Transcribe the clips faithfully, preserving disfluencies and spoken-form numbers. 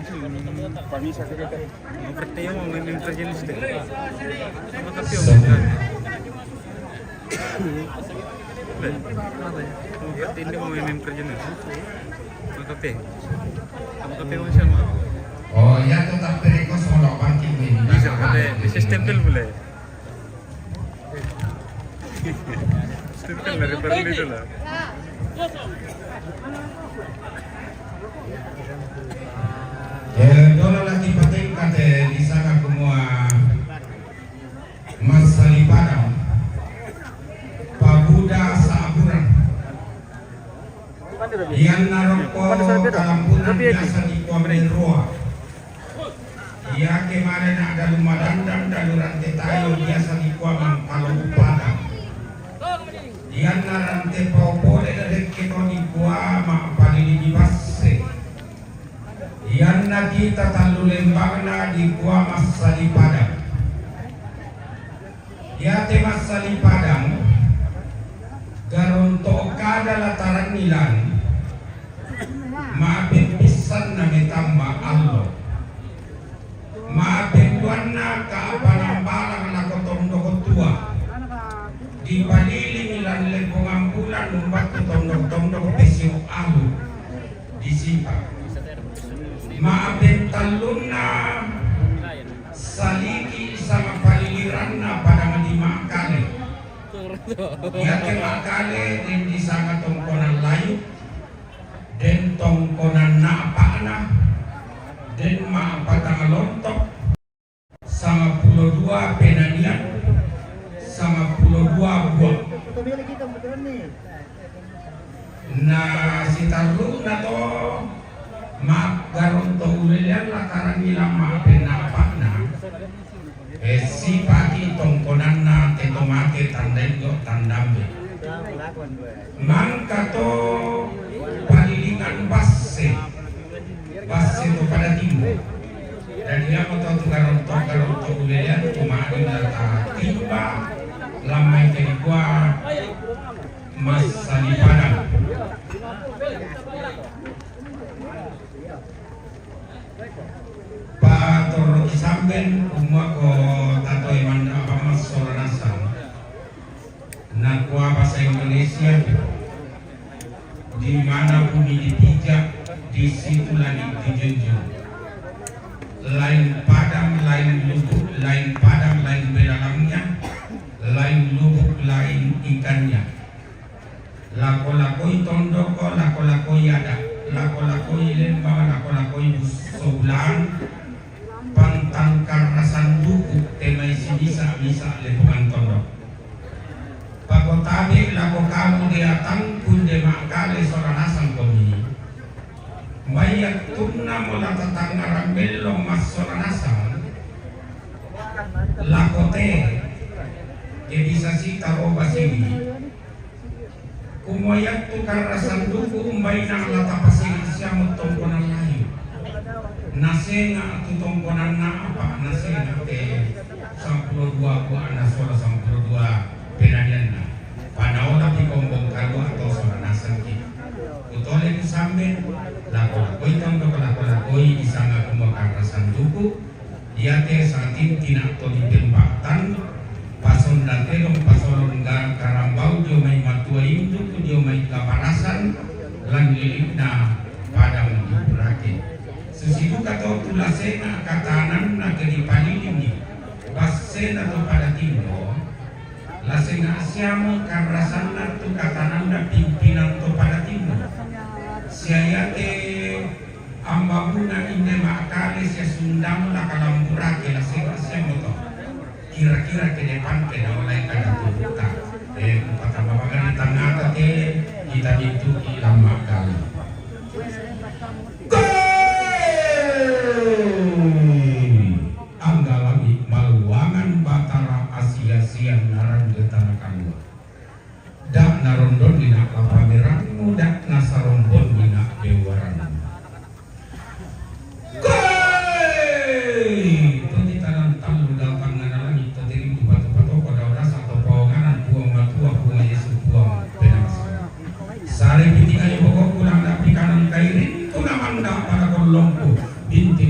Pertama mau main perjenis deh. Sama tapi ini mau main perjenis. Sama kape. Sama kape mau sama. Oh, ya, tetap terikut sama bangkit ini. Bisa, kape. Bisa stempel boleh. Stempel dari Burnley tu lah. Eh, dolo lagi penting kate di sana kumua Massali Padang. Pabuda sa'buran. Iyanna rokko kalambunan biasa dikua Menroa. Iyakiya male na dalu madandang, dalu rante tayo biasa dikua Mangkalo Padang. Iyanna rante pao pole na dekke to dikua Ma'palili Basse. Iyanna kita tallu lembangna dikua Massali Padang. Iyate Massali Padang, garonto kada lataranni lan, ma'peppissanna metamba allo. Ma'pedduanna ka'panambalang lako tondok tua. Dipalilingi lan leppongang bulan umbattu tondok-tondok pesio alu disipa. Ma'pentallunna saliki sama paliliranna padang di Ma'kale. Iyakiya Ma'kale den disanga tongkonan layu, den tongkonan na'pa'na, den ma'patang lontok, sangpulo dua penanian, sangpulo dua buah. Na sitarru'na to maggaronto ulelean lataranni lan ma'pennapa'na, eh, sipaki tongkonanna te to mate tanda indo tandambe. Mangka to palilingan Basse, Basse to pada timbo. Dan iamoto tu garonto-garonto ulelean tu ma'dinna tatimba, lammai te dikua Massali Padang. Patorroki samben, umua ko tatoe manda apa massola nasang. Nakua bahasa Indonesia, di mana bumi dipijak, di situ langit dijunjung. Lain padang, lain lubuk, lain padang, lain belalangnya, lain lubuk, lain ikannya. Lako-lakoi tondoko, lako-lakoi ada, lako-lakoi lembang, lako-lakoi busso bulan, pantang karrasan duku, temai simisa-misa lepongan tondok. Pakotabe lako kamu de atangku de Ma'kale sola nasang komi. Maiyattunna mola tatangngarang bellong massola nasang, lako te, ke bisa sita roba siwi. Kumua yattu karrasan duku umbaina la tapasiri siamo tongkonan layu. Nasenga tu tongkonanna apa, nasenga te sampulo dua buana sola sampulo dua penanianna. Panaola pi kombong kalua to sola nasangki. Kutole kusambe, lako-lakoi tondoko, lako-lakoi disanga kumua karrasan duku, Iate satintina to dipembatan, pasonda tedong pasolong ga karambau dio mai matua induku dio mai kaparasan, lan lilikna padang di Burake. Susiduka to tu lasenga katananna ke dipalilingi, bassena to pada timbo, lasenga siamo karrasanna tu katananna pimpinan to pada timbo. Sia iate Ambaguna inde Ma'kale sia Sundang la kalamburake la seba sia moto. Kira-kira ke depan ke daulai kada tubuka. Eh, patama bagani tangata ke kita bintuki la Ma'kale. Gol! Anggalami maluangan Batara Asia sia narang getana kalua. Da' narondonni na' lapameranmu, da' nasarombonni na' bewaranmu. Koi! Toti tanang tallu gatang ngana langit, toti rintu batu patoko daun rasa atau pawanganan Puang Matua, Puang Yesus, Puang Penamasa. Sare piti kayu pokokku nang dapi kanang kairing, tu namanda pada kollongku, binti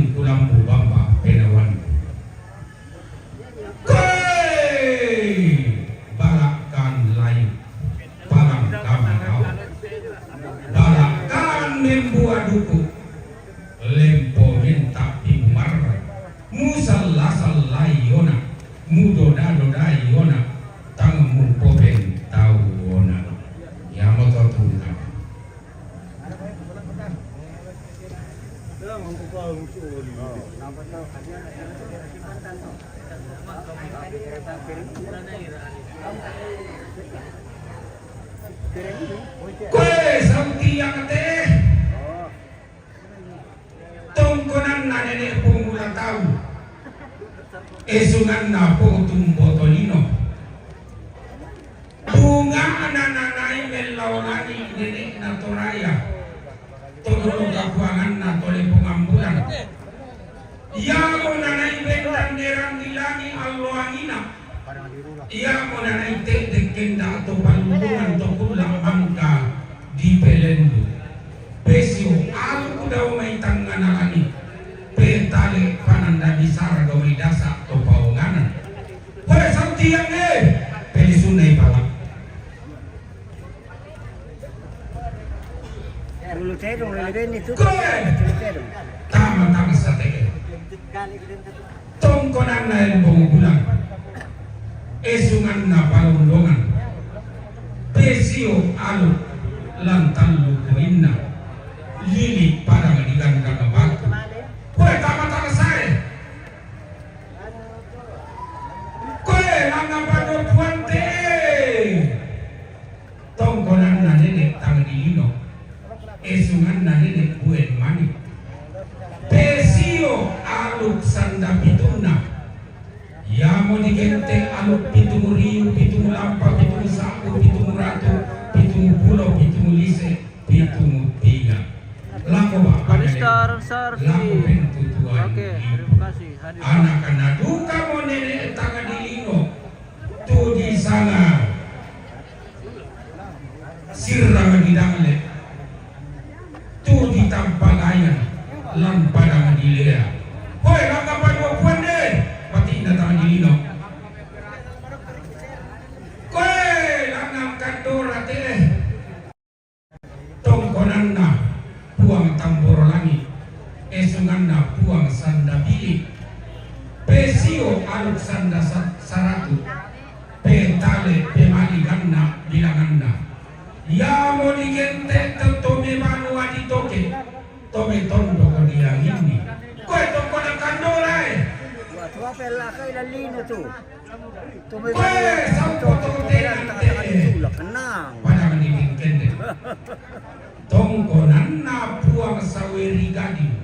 Membuaduku, lempo menta pibumar, musalla-sallai ona, mudoda-dodai ona, tang mupopentau ona. Iamoto tungkap. Koe sautiang te. Tongkonanna nene' Pong Ulatau, esunganna Pong Tumbo Tolino. Bunga'na nanai Mellao Langi' nene'na Toraya, to dolo kapuanganna to Lepong Ambulan. Iamo nanai bendan nerang di langi' alloangina. Iamo nanai te'de' kenda to Palundungan to kulla' mangka dipelendu. Pesio aluku dao mai tangngana langi', petale' pananda bisara dao mai dasa' to paonganan. Hoe sautiang e, pelisunna i pala. Bulu tedong lele benni tu. Koe. Bulu tedong. Tama-tama sa te'e. Tongkonanna Embong Bulan, esunganna Palondongan, pesio alu' lan tallu koinna, lili' padang digandang batu. Koe tama-tama sae. Koe mangapa do puante? Tongkonanna nene' Tang Dilino, esunganna nene' Buen Mani. Pesio aluk sanda pitunna. Iamo digente' aluk pitung riu, pitung lampa, pitung sa'bu, pitung ratu, pitung pulo, pitung lise, pitung tiga. Lako bapana, lako pentutuan. Oke, terima kasih. Anakna dukamo nene' Tang Dilino tu disanga Sirrang di Dalle, tu di Tampagayan lan padang di Lea. Hoe, mangapa do puante? Patinna Tang Dilino. Koe langngan kandora te. Tongkonanna Puang Tamboro Langi', esunganna Puang Sanda Bili', pesio aluk sanda sa-, saratu, petale pemali ganna' bilanganna. Iamo digente' to, to mebanua ditoke, to metondoko dianginni. Koe tongkonan kandora e. Wa, tu apa yang lakai lalino tu? Koe sampo to tenante. Padang di Bingkende. Tongkonanna Puang Saweri Gading.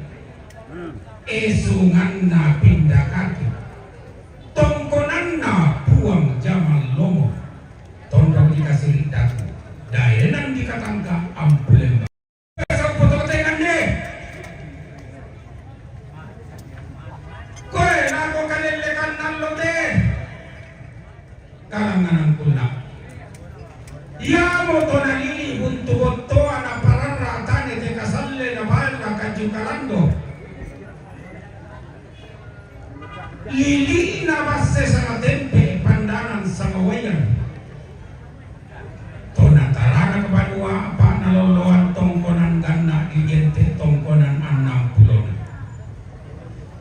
Esunganna Pindakatu. Tongkonanna Puang Jamal Lomo. Tondok di Kasiri Datu. Daenan di Katangka Ampulemba. Sampo to tenande. Koe lako kalellekan allo te. Kalangnganan kulla'. Iamo to nalili' buntu bottoa napararra' tane te kasalle nabaella kaju kalando. Lili'na basse sanga tempe pandanan sanga waian. To nataranak banua apa' naloloan tongkonan ganna' digente' tongkonan annang pulona.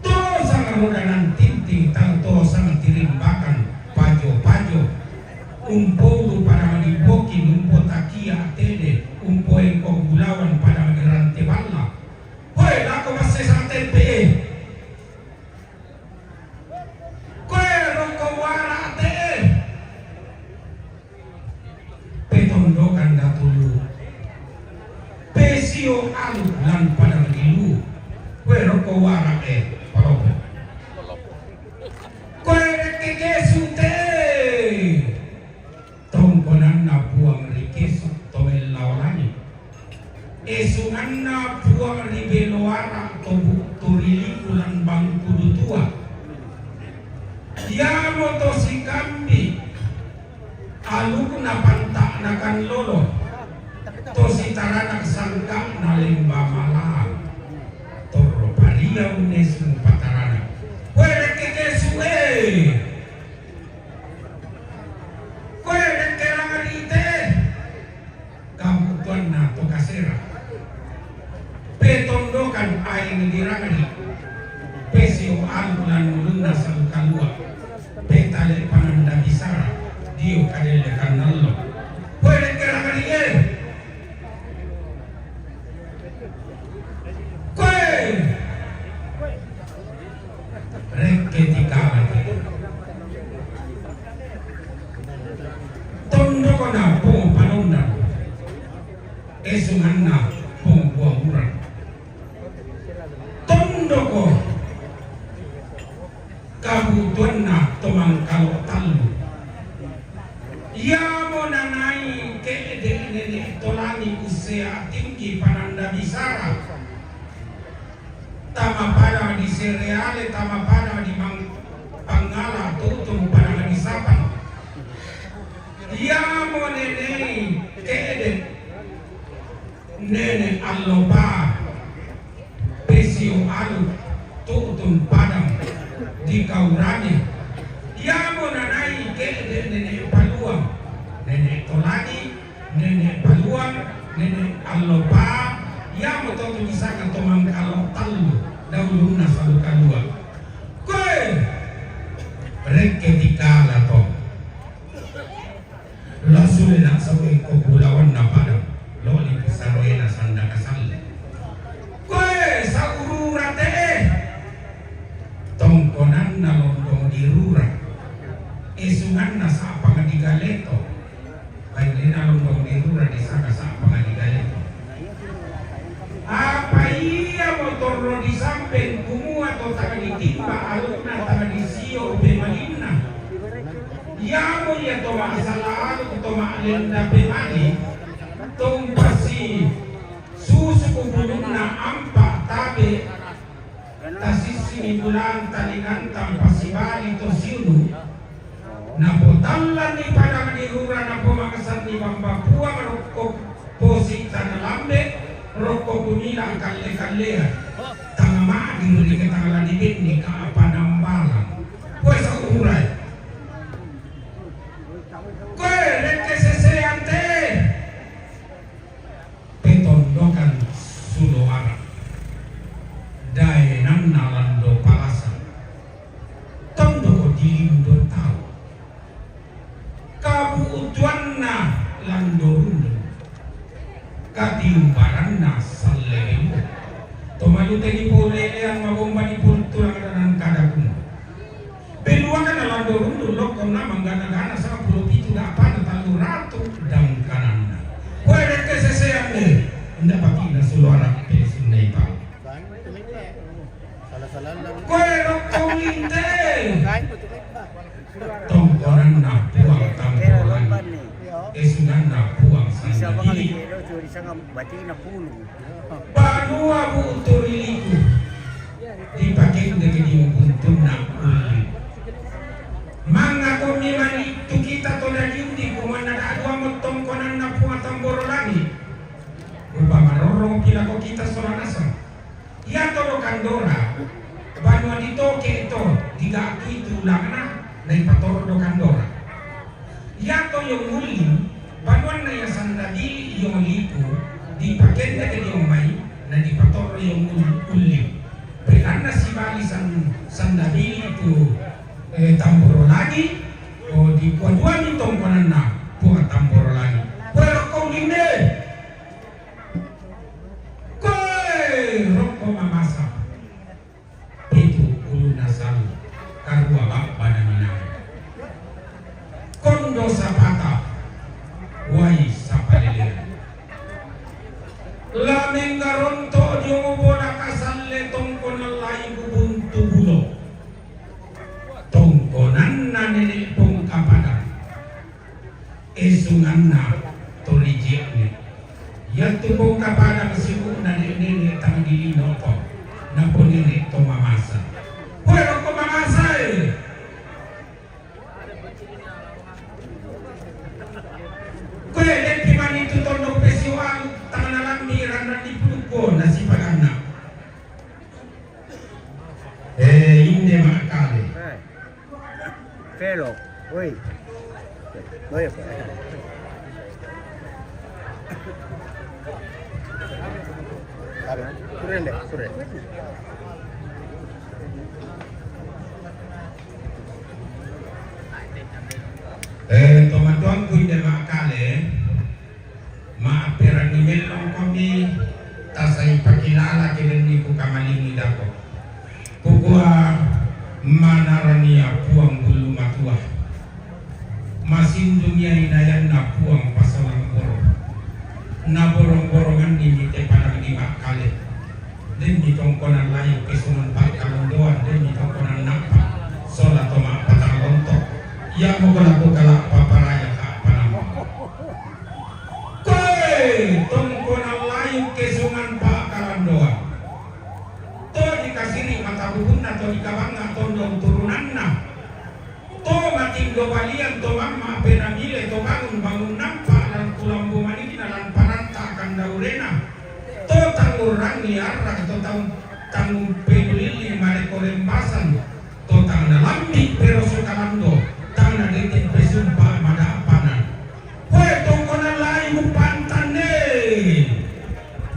To sanga rodanan tinting, tang to sanga tirimbakan pajo-pajo. Umpoulu padang di Bokin, umpo takia' tede, umpo engkong bulawan padang di rante balla. Hoe, lako basse sanga tempe e. Koe rokko wara' te'e. Petondokan Datu Lu. Pesio alu lan padang di Lu. Koe rokko wara' e, palopo. Koe rekke kesu' te'e. Tongkonanna Puang ri Kesu' to Mellao Langi'. Esunganna Puang ri Beloara' to bu-, to ri Liku lan Bangkudu Tua. Iamoto sikambi' alukna Panta'na Kanlolo, to sitaranak sangka'na Lemba Malaang. Torro paria unnesu pataranak. Koe rekke kesu' e. Koe rekke rangadi' te'e. Kamutuanna to kasera. Aeng dirangadi, pesio alu lan ulunna salu kalua, petale pananda bisara, dio kadelle kannallo. Koe rekke rangadi e. Koe rekke tikalaki. Tondokona Pong Panondang, esunganna Pong Buaburang. Tondoko kabutuanna to mangkalo tallu. Iamo nanai ke'de' nene' Tolani ussea tinggi pananda bisara. Tama pada di sereale, tama pada di mang-, pangngala tutun pada di sapang. Iamo nenei ke'de' nene' Allopa, pesio alu, tutun padang, dikaurangi. Iamo nanai ke'de' nene' Paluang, nene' Tolani, nene' Paluang, nene' Allopa, iamo to tu disanga to mangkalo tallu, daulunna salu kalua. Koe rekke tikala to. Lasule nasau engko bulawanna padang, loli pisaroena sanda kasalle. Koe saurura te'e, tongkonanna londong dirura, esunganna sapang digaleto, bainena londong dirura disanga sapang digaleto. Apa iamo torro disampeng kumua to tang ditimba alukna tang disio pemalinna. Iamo ia to ma'sala aluk to ma'lenda pemali, to umpasi susuku bulunna ampa tabe, tasissimi bulan talinganta pasibali to siunu. Napotallanni padang dirura, napomaksanni bamba puang rokko posi tana lambe, rokko kumila kalle-kallean. Tang ma'diri ke tang lani benni ka apa nambalang. Koe saurai. Koe rekke sesean te. Petondokan Suloara, daenanna Lando Palasa, tondoko di Lindo Tau, kabu'utuanna Lando Rundu, katiubaranna Salle Belu, to malute di polelean mabomba di pultulang danan kadakun. Beluakana Lando Rundu lokkonna manggana-gana sangpulo pitu da'panna tallu ratu dangkananna. Koe rekke seseanne, enda pakina Suloara pe sunnai pau. Koe rokko ulinte. Tongkonanna Puang Tambolani, esunganna Puang Sandabili. Banua bu'tu riliku, dipakendeki di buntunna ulli. Mangakomi mani tu kita to dadiudi, kumanna da'dua mottongkonanna Puang Tamboro Langi. Rupa marorong pilako kita sola nasang. Iato Dokandora, banua ditoke to, diga'tui tulangna, naipatoro Dokandora. Iato Yong Ulling, banuanna ia Sandabili Yong Liku, dipakendeke Yong Mai, na dipatoro Yong Ul-, Ulling. Peranna sibali San-, Sandabili tu, eh, Tamboro Langi, o dikua duani tongkonanna Puang Tamboro Langi. Koe rokko ulinde. Koe rokko mamasa. Pitu ulunna salu, karua ba'bana minang. Kondo sapata, wai sapalelean. La menggaronto dio bola kasalle tongkonan lai buntu bulo. Tongkonanna nene' Pong Kapadang. Esunganna Toriji'ne. Iatu Pong Kapadang sibu'na nene' tang dilino to. Napo nene' to mamasa. Koe rokko mamasa e. Koe de'pi mani tu tondok pesio alu tang nalambi ranna di pulukko nasipaganna. Eh, inde makkale. Velo, woi. Woi, apa? Eh, tomatuangku inde Makale, maapperangi mellongkomi, tasai pakilala kedenni kukamalingi dako. Kukua manarania Puang Bulu Matua. Masindungia inayanna Puang Pasalamborong. Naborong-boronganni mite padang di Makkale. Denni tongkonan layu kesungan pakkalandoan, denni tongkonan nappa sola to mappatalonto. Iamo kala kala paparaya ka panama. Koe tongkonan layu kesungan pakkalandoan. To dikasiri mata bubunna to dikabangnga tondong turunanna. To matindo balian to mamma penamile to bangun-bangun nampa lan kulambu manigina lan paranta kandaurena. To tangurrangi arra to tang tangumpenulili mareko rembasan. To tang nalambi peroso kalando tang nadete pesumpa madapanan. Koe tongkonan layu pantanne.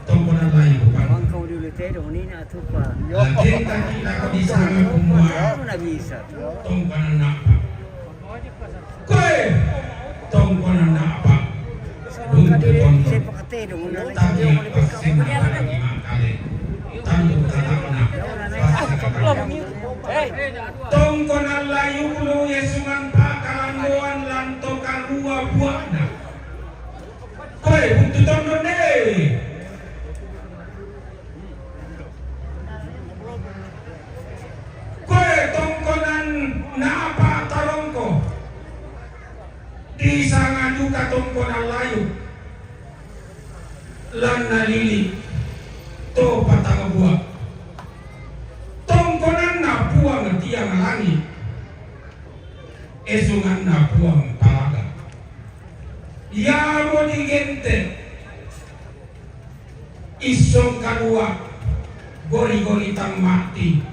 Tongkonan layu pantanne. Bangkau dulu tedong nina tupa. Latenta kita ko di sana kumua. Baru na bisa. Tongkonan napa? Koe tongkonan napa? Buntu tongkon. Tapi pasena pada di Makkale. Tantu tatakna. Pasena. Tongkonan layu kulo yesungan pakalandoan lanto karua buakna. Koe buntu tondon de. Koe tongkonan napa tarongko. Disanga duka tongkonan layu. Lanna lili to patang buak. Tongkonanna Puang tiang langi. Esunganna Puang Palaga. Iamo digente. Issong kalua gori-gori tang matti.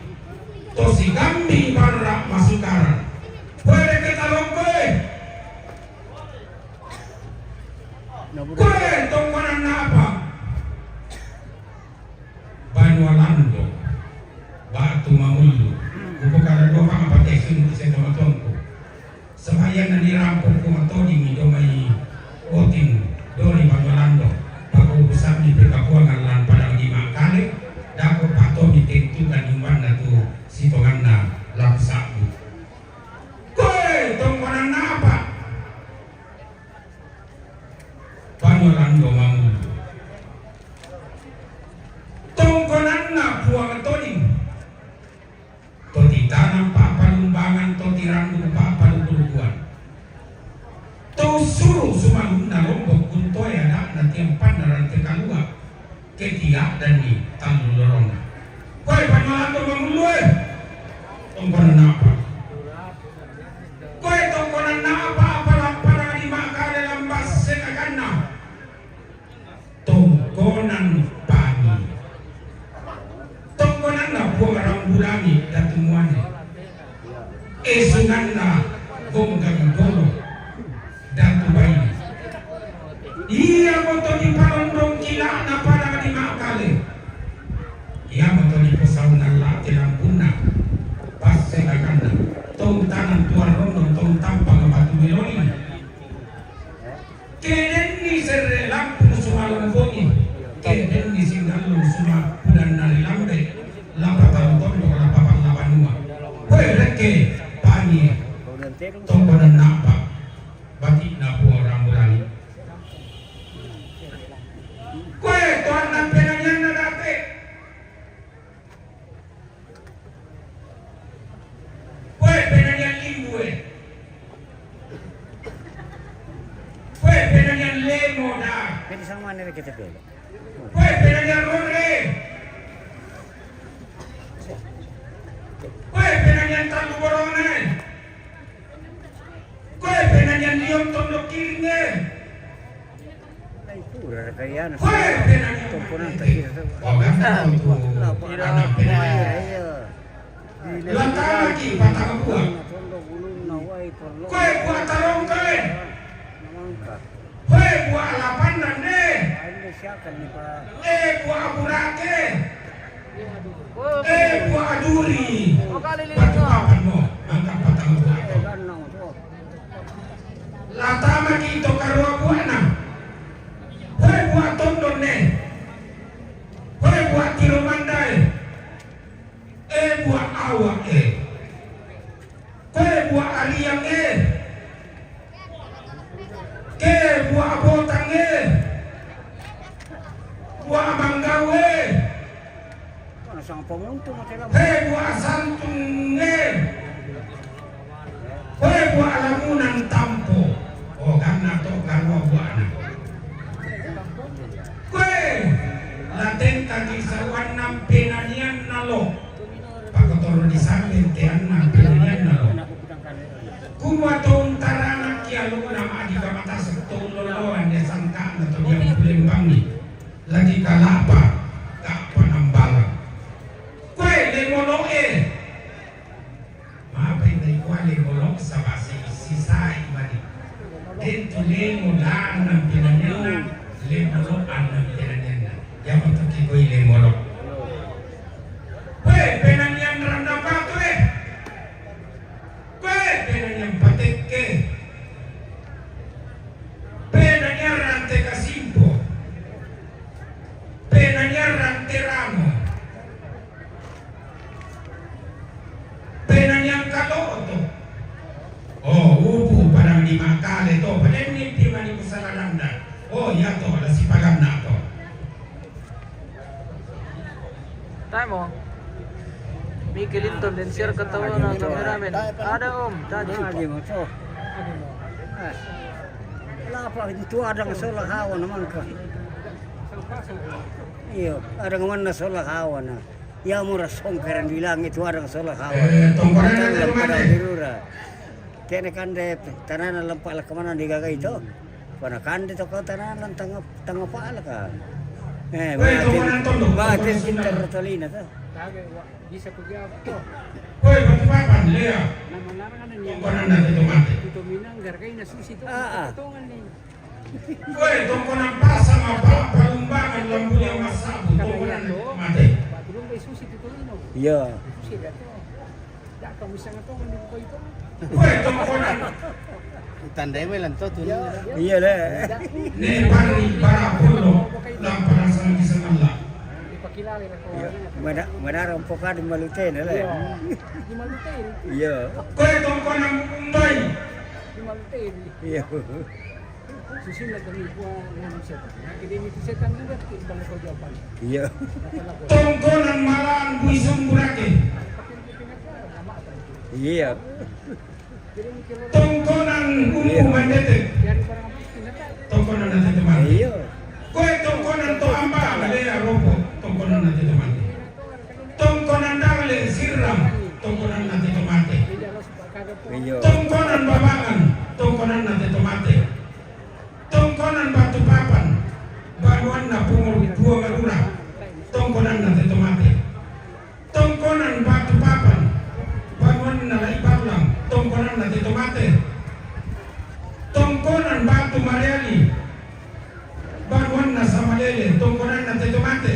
To sigambi barra masukaran. Koe deke talongkoe. Koe tongkonan napa? Banua Lando, Batu Mangulu. Kuko kada dua pang apa tesun ise tomatuangku. Sembahyang na nirampok kumatoding mi domai oting dori Banua Lando. Pako urusan di pekapuangan lan padang di Makkale, dako pato mi tentukan imanna tu sitonganna lapu sabu. Koe tongkonan napa? Banua Lando Mangulu. Tongkonanna Puang Toding. To titanam pa'palumbangan, to tirandung pa'paluku-lukuan. To ussuru sumalunna Lombok Guntoe ada'na tiampanna rante kalua. Ketiaddanni tallu lorona. Koe Banua Lando Mangulu e. Tongkonan napa? Koe tongkonan napa? Apala-pala di Makkale lambas sekakanna. Tongkonan Pangi. Tongkonanna Puang Rambulangi Datu Muane. Esunganna Gonggang Dolo Datu Baine. Iamoto dipalondong kila'na padang di Makkale. Iamoto diposaunna late lampunna. Passengakanna. Tong tanan tuarrono tong tampang batu meloni. Kedenni serre lampung sumalong bongi, kedenni singgallu suma pudanna ri lambe, lapa tau tondok, lapa palla banua. Koe rekke Pangi, tongkonan napa, batikna Puang Rambulangi. Koe toanna penanianna date. Koe penanian Limbue. Koe penanian Lemo da. Pwede sa manne kita pwede. Koe penanian Rore. Koe penanian Tallu Borone. Koe penanian Liong Tondok Kiring e. Koe penanian. Tongkonan tak kira tu. Lantanaki patang buah. Koe buah tarong koe. Koe buah lapanna ne. E buah burake. Sang penguntung macam apa? Hei, buah santung, eh. Hei, buah lamunan tampo. Oh, ganna' to, ganna' buahna. Kue, la tentaki sawanna penanianna lo. Pakotoro di samben teanna penanianna lo. Kumua to untaranaki alona ma'dika matasek to uloloan de sangka'na to diampu lembangi. Lagi kalapa, ka'pa nambalang. Kue, lemolo'e. Mapai dai kua lemolo, sabasi sisai mani. Dentu lemo la'an penanianna, lemolo anna penanianna. Yamatu kikoi lemolo. Kue, penanian randang batu, eh. Kue, penanian patekke. Penanian rante kasimpo. Penanian rante ramo. Penanian kalo'to. Oh, upu padang di makale to. Padenni pi mani kusala randa. Oh, iya to, ada sipaganna to. Tae mo. Mi Clinton dan share ketawa na kameramen. Ada om, tadi. Lagi mo to. Lapa itu ada sola hawa na mangka. Iyo, ada mana sola hawa na. Ya mura songkaran bilang itu ada sola hawa. Eh, tongkonan ada mana? Kene kande tanana lampa la kamana di gaga itu. Pana kande to kau tanana tanga tanga pala ka. Eh, weh, mati, tongkonan tondo, mati tongkonan kita Sunda. Rotolina to. Bisa pergi apa? Weh, batu papan, Lea. Nama-nama ada ni. Tongkonan nanti to mati. Itu minang gargai na susi to. Ah, ah. Potongan ni. Kue tongkonan pasang apa, palumbangan lambunya masabu, tongkonan mate. Iya. Kue tongkonan. Tandai mo lang to, tuloy na lang. Iya, le. Ne pari para polo, lampa rasa bisa mala. Mana, mana rompok di Malute na, le. Iya. Kue tongkonan Mumbai. Iya. Susunod kami po ang mga setan. Nakikita niyo si setan na ba't ibang ko Japan? Iya. Tongkonan malaan buisong burake. Iya. Tongkonan umbu mandete. Tongkonan na tetemate. Iya. Kue tongkonan to amba, male aropo. Tongkonan na tetemate. Tongkonan dale sirang. Tongkonan na tetemate. Iyo. Tongkonan Babangan, tongkonan na tetemate. Tongkonan Batu Papan, banuanna Pungo Dua Marura, tongkonan na tetemate. Tongkonan Batu Papan, banuanna Lai Ballang, tongkonan na tetemate. Tongkonan Batu Mareali, banuanna Samalele, tongkonan na tetemate.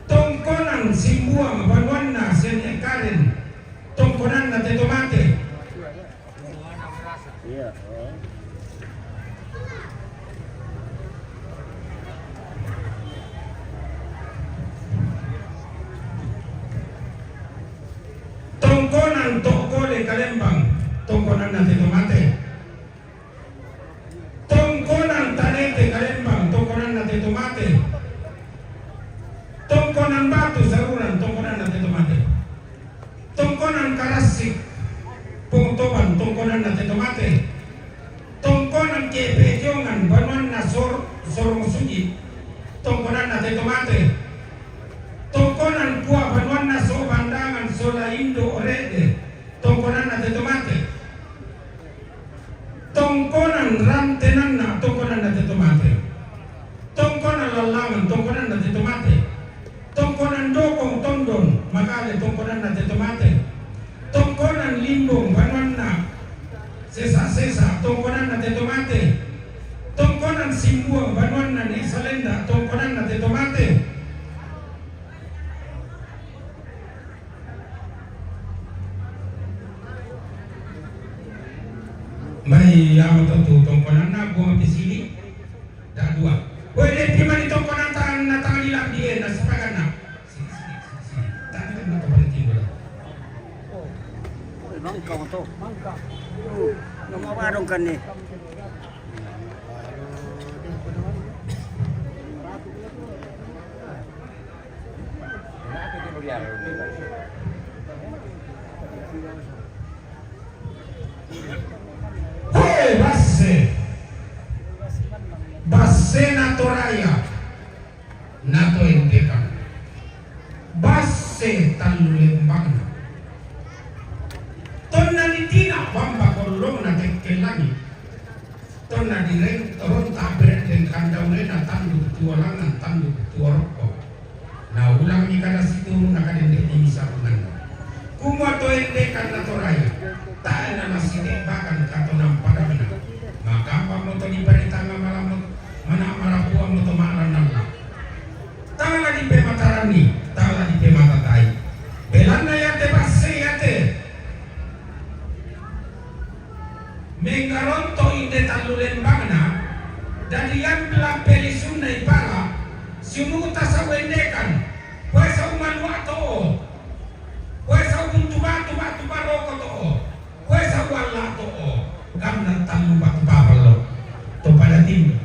Tongkonan Simbuang, banuanna Sianekaren, tongkonan na tetemate. Iya. Tongkonan Tokole Kalembang, tongkonan na tetemate. Tongkonan Tanete Kalembang, tongkonan na tetemate. Tongkonan Batu Saruran, tongkonan na tetemate. Tongkonan Karasik Pontoban, tongkonan na tetemate. Tongkonan Kepejongan, banuanna Sor, Sorong Suji, tongkonan na tetemate. Tongkonan Kua, banuanna So Bandangan, Sola Indo Orede, tongkonan na tetemate. Tongkonan Rantenanna, tongkonan na tetemate. Tongkonan Lallangan, tongkonan na tetemate. Tongkonan Dokong Tondon, Makale, tongkonan na tetemate. Tongkonan Limbong, banuanna Sesa-sesa, tongkonan na tetemate. Tongkonan Simbuang, banuanna Ne Salenda, tongkonan na tetemate. Mai, iya mo to tu tongkonanna, buang pisini. Da dua. Woi, de pi mani tongkonan tangan na tangan ilang di na sipaganna. Sini, sini, sini, sini. Tangan na to pala timbul. Mangka mo to. Mangka. Nama warung kan ni. Hoe, basse. Bassena Toraya. Na to Endekan. Basse tallu lembangna. Tonna ditina bamba kollongna tekke langi. Tonna direng ronta bereng kandau lena tandu tua langan tandu tua rokko. Na ulang mi kada situru na kadende di misarungan. Kumua to Endekan na Toraya. Taena masite bakan katonang padamna. Maka moto di paritanga malamut mana marapua moto ma'ranalla. Tala dipemataranni, tala dipematatai. Belanna iate basse iate. Menggaronto inde tallu lembangna, dadi yang lampe lisunna ipala, siunuta sau Endekan, kue sau malua to'o, kue sau buntu batu batu baroko to'o, kue sau walla to'o, gamna tallu batu babalo, to pada tindo.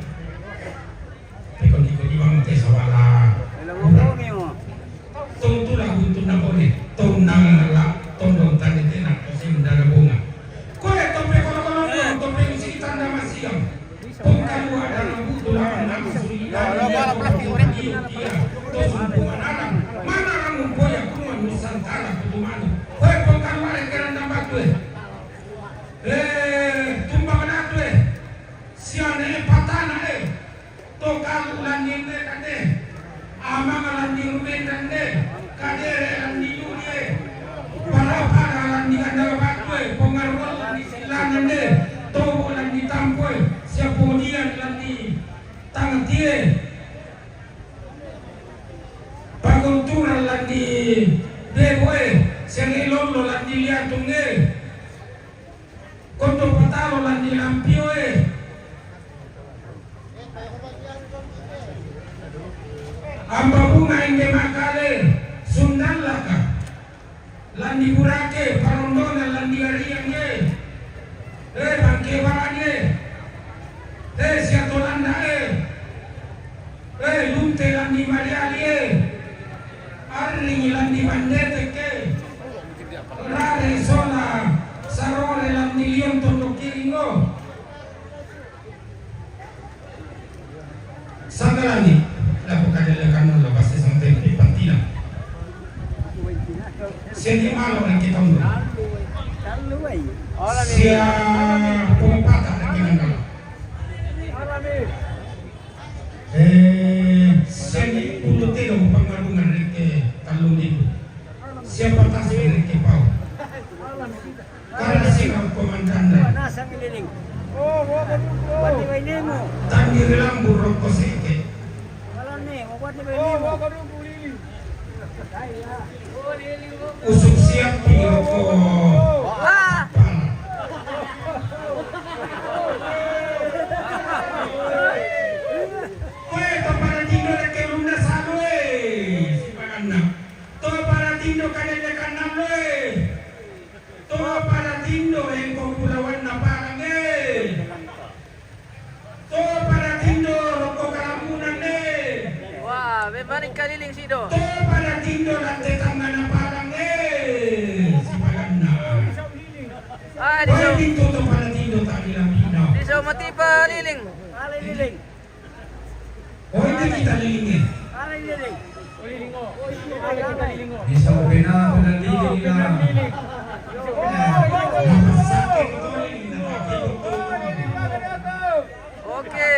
Pekon-pekon di bang te sawala. Tong tula buntun na bone, tong nangala, tondong tane tena, kosing dana bunga. Koe tope kono-kono, tope usi tanda masiam. Pong kalua dana butu lawan nama suri dana dia, dia, to sumpungan alam. Mana alam mumpoya kumua Nusantara kutumanu. Koe pong kalua rekeran dambatu e. Eh, tumbang datu e. Siane patana e. Tokalu landi Endekan e, amang landi Rumendan e, kadere landi Yuli e, para-para landi Gandala Batu e, pongarua landi Silangan e, tobo landi Tampo e, siapodian landi Tangati e, pagonturan landi Debo e, siange lollo landi Liatung e. Kondo patalo landi Lampio e. Amba bunga inde makale sundallaka. Landi Burake parondona landi Ariang e. E bangke barang e. E siatolanda e. E, lunte landi Mariali e, arringi landi Bandetek e, rare sola sarore landi Lion Tondok Kiringo. Sangalani, laku kadelekan lo basi sampai di pantina. Sedi malo na kita undo. Sia pompata na kinangkala. Eh, seni pulu telo pangalungan reke talung minggu. Siapa tas reke pau? Karena sih komandan. Tandi lambu rokok seke. Usuk siap piro ko. Koe to para tindo reke lunda salo e. Sipaganna. To para tindo kadelekan nalo e. To para tindo engko pulawanna parang e. To para tindo rokko kalambunan e. Wah, memang kaliling sido. To para tindo lante tangana parang e. Sipaganna. Ah, di so. Pintu to para tindo tadi lambino. Di so mati pa liling. Liling. Oh, ini kita lilingi. Bisa bena bena liling lah. Oke.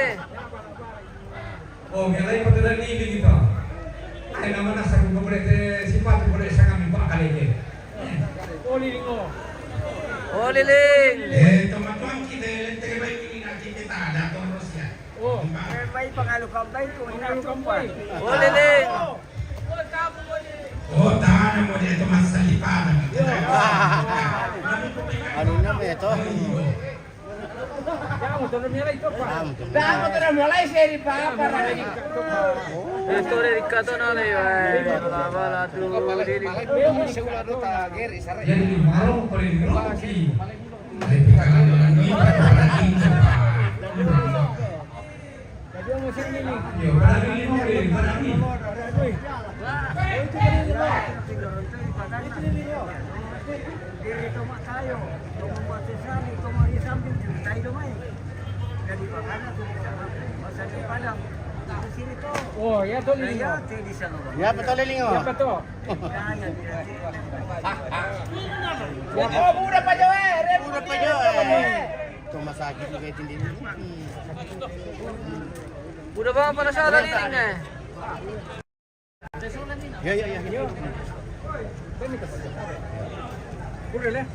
Oh, ngelai patu dan liling kita. Ai nama nasa ko boleh te sifat boleh sangat mimpa kali ini. Oh, liling. Oh, liling. Eh, teman-teman kita yang terbaik ini nanti kita ada terus ya. Oh. Bai pangalu kambai ko ina tupa. Olele. Oh, tana mo de to masali pana. Anu na me to. Damo to na mulai seri papa. Story di kato na le yo. Bala bala tu. Jadi maro pare roki. Yo, para mí, para mí. Diri to matayo, to mambatisali, to marisambing, tayo do mai. Jadi bakana to di sana, basa di Padang. Di sini to. Oh, ya to, Lili. Ya, ti di sana. Ya, betul, Lili. Ya, betul. Ya, ya, ya. Oh, mura pa, Joe. Mura pa, Joe. To masakit juga itu, Lili. Udah ba, para sa Lili, eh. Ya, ya, ya, ya. Udah lah.